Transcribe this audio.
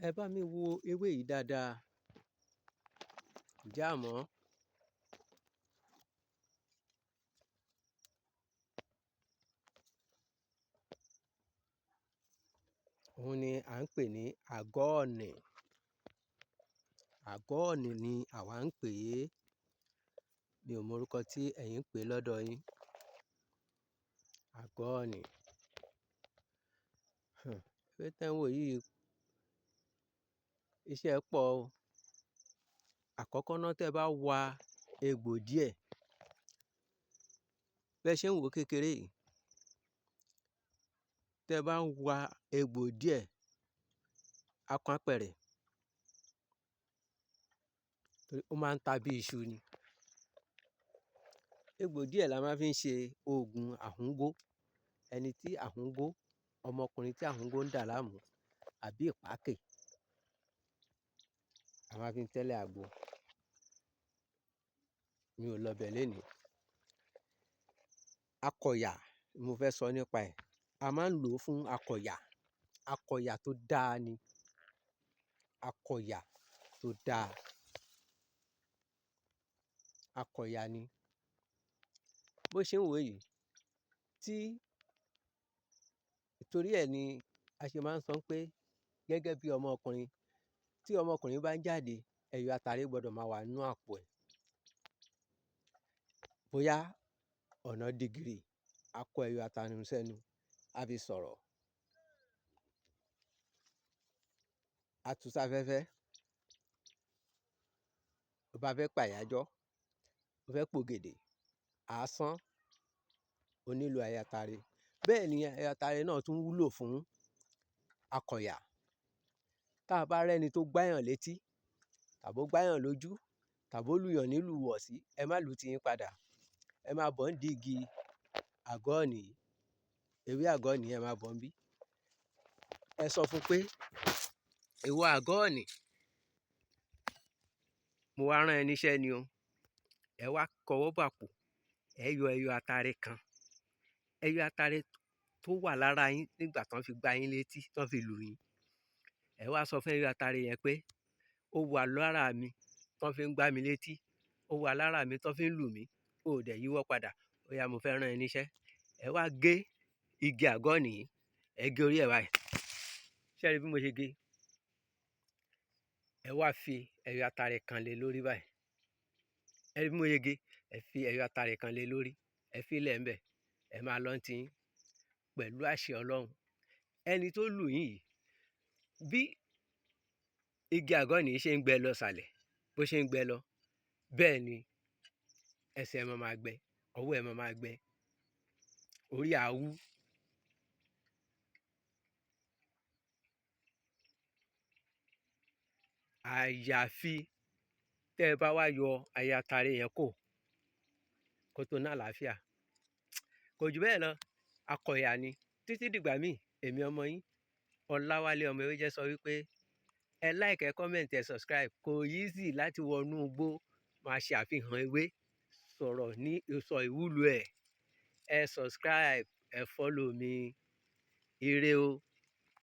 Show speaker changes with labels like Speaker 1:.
Speaker 1: Ẹ bá mi wo ewé yìí dáadáa. Ǹjẹ́ a mọ̀ ọ́? Òun ni à ń pè ní àgọ́ọ̀nì. Àgọ́ọ̀nì ni àwa ń pè é. Mi ò mọ orúkọ tí ẹ̀yin ń pè é lọ́dọ̀ yín. Àgọ́ọ̀nì. Ewé tẹ́ ń wò yìí, iṣẹ́ ẹ̀ pọ̀ o. Àkọ́kọ́ ná, tẹ́ bá wa egbò díẹ̀, bẹ́ ṣe ń wò ó kékeré yìí, tẹ́ bá ń wa egbò díẹ̀, á kan ápẹ̀rẹ̀, torí ó máa ń ta bí iṣu ni. Egbò díẹ̀ la má fi ń ṣe oògùn àhúngó. Ẹni tí àhúngó, ọmọkùnrin tí àhúngó ń dà láàmú àbí ìpákè, a má fi ń tẹ́lẹ̀ àgbo. Mi ò lọ bẹ̀ lénìí. Akọ̀yà ni mo fẹ́ sọ nípa ẹ̀. A máa ń lò ó fún akọ̀yà. Akọ̀yà tó dáa ni. Akọ̀yà tó dáa. Akọ̀yà ni. Bó ṣe ń wò ó yìí, tí torí ẹ̀ ni a ṣe máa ń sọ pé gẹ́gẹ́ bí ọmọkùnrin, tí ọmọkùnrin bá ń jáde, ẹyọ atare gbọdọ̀ máa wà nínú àpò ẹ̀. Bóyá ọ̀nà di gìrì, á kó ẹyọ atare un sẹ́nu, á fi sọ̀rọ̀. Á tu sáfẹ́fẹ́. Tó bá fẹ́ pàyájọ́, ó fẹ́ pògèdè, àá sán, ó nílò ayatare. Bẹ́ẹ̀ ni ayatare náà tún wúlò fún akọ̀yà. Tá a bá rẹ́ni tó gbáyàn létí, tàbó gbáyàn lójú, tàbó lùyàn nílùú wọ̀sí, ẹ má lù ú tiyín padà. Ẹ máa bọ̀ ńdìí igi àgọ́ọ̀nì yìí, ewé àgọ́ọ̀nì yìí, ẹ máa bọ̀ ńbí. Ẹ sọ fun pé, ìwọ àgọ́ọ̀nì, mo wá rán ẹ níṣẹ́ ni o. Ẹ wá kọwọ́ bàpò, ẹ́ yọ ẹyọ atare kan. Ẹyọ atare tó wà lára yín nígbà tán fi gbá yín létí, tán fi lù yín. Ẹ wá sọ fún ẹyọ atare yẹn pé, ó wà lára mi tán fi ń gbá mi létí, ó wà lára mi tán fi ń lù mí, o ò dẹ̀ yíwọ́ padà, ó yá, mo fẹ́ rán ẹ níṣẹ́. Ẹ wá gé igi àgọ́ọ̀nì yìí, ẹ gé orí ẹ̀ báyìí. Ṣé ẹ rí bí mo ṣe gé e? Ẹ wá fi ẹyọ atare kan lé e lórí báyìí. Ẹ rí bí mo ṣe gé e? Ẹ fi ẹyọ atare kan lé e lórí, ẹ fílẹ̀ ńbẹ̀, ẹ máa lọ ní tiyín pẹ̀lú àṣẹ Ọlọ́run. Ẹni tó lù yín yìí, bí igi àgọ́ọ̀nì yìí ṣe ń gbẹ lọ sàlẹ̀, bó ṣe ń gbẹ lọ, bẹ́ẹ̀ ni ẹsẹ̀ ẹ̀ máa máa gbẹ, ọwọ́ ẹ̀ máa máa gbẹ, orí á wú. Àyàfi tẹ́ ẹ bá wá yọ ayatare yẹn kò kó tó ní àlàáfíà. Kò jù bẹ́ẹ̀ lọ, akọ̀yà ni. Títí dìgbà míì, èmi ọmọ yín, Ọláwálé ọmọ Ewéjẹ́ sọ wípé ẹ like, ẹ comment, ẹ subscribe. Kò easy láti wọnú igbó máa ṣe àfihàn ewé, sọ̀rọ̀ ní sọ ìwúlò ẹ̀. Ẹ subscribe, ẹ follow mi. Ire o.